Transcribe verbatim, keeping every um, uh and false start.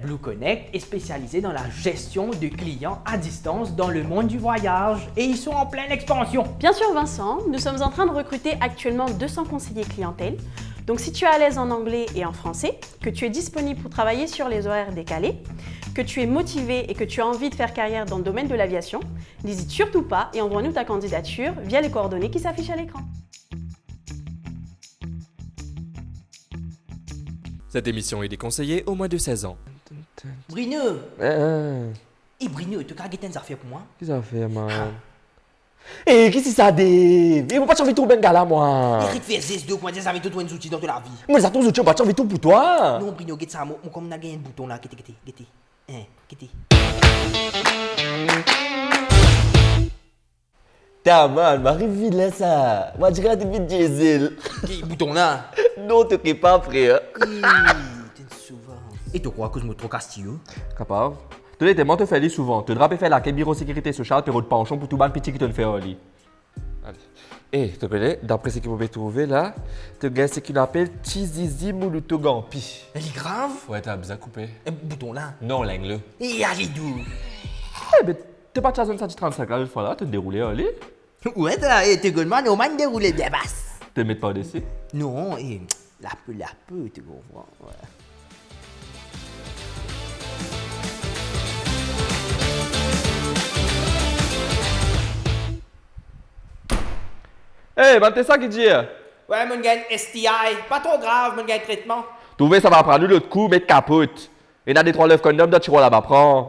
Blue Connect est spécialisé dans la gestion de clients à distance dans le monde du voyage et ils sont en pleine expansion. Bien sûr, Vincent, nous sommes en train de recruter actuellement deux cents conseillers clientèle. Donc, si tu es à l'aise en anglais et en français, que tu es disponible pour travailler sur les horaires décalés, que tu es motivé et que tu as envie de faire carrière dans le domaine de l'aviation, n'hésite surtout pas et envoie-nous ta candidature via les coordonnées qui s'affichent à l'écran. Cette émission est déconseillée aux moins de seize ans. Bruno! Eh, eh. Eh, Bruno, to kapav get enn zafer pou mwa? Ki zafer, man? Ha. Eh, ki si sa, Dave? Eh, mo pa ti anvi trouv bann gala, mwa. Aret fer zes de kouma dir zame to trouv enn zouti dan to lavi. Mo, sa tou zouti, mo pa ti anvi trouv pou twa. Non, Bruno, get sa, mo, mo koumans gagn enn bouton la, gete, gete, gete. Hein, gete. Ta man, mari vilin sa. Mo dir la to vinn diesel. Ki bouton la? Non, to ke pa, frer. Ih, to enn sovaz. E to krwar akoz mo tro kastiyo? Kapav. To letan to fer li souvan, to dra pe fer lake biro sekirite sosial, pe rod pansion pou tou bann piti ki to'nn fer ar li. Ale. E, to kone, dapre seki mo pe trouve la, to gagn seki nou apel ti zizi moulouto ganpi. Li grav? Wey, to bizin koupe. E, bouton la? Non, lenglo. E, ale dou. E, be, to pa ti al zwenn sa ti trannsink la lot fwa la, to deroule ar li? Wey, to, e, to gagn mwa, non, mo deroule bien bas. To met par desi? Non, e, lape, lape, to konpran, wey. Ey, bann testa ki dir? Wey, mo'nn gagn S T I. Pa tro grav, mo'nn gagn tretman. Trouve sa va pran nou lot kou, met kapot. Ena de trwa love kondom dan tirwar laba, pran.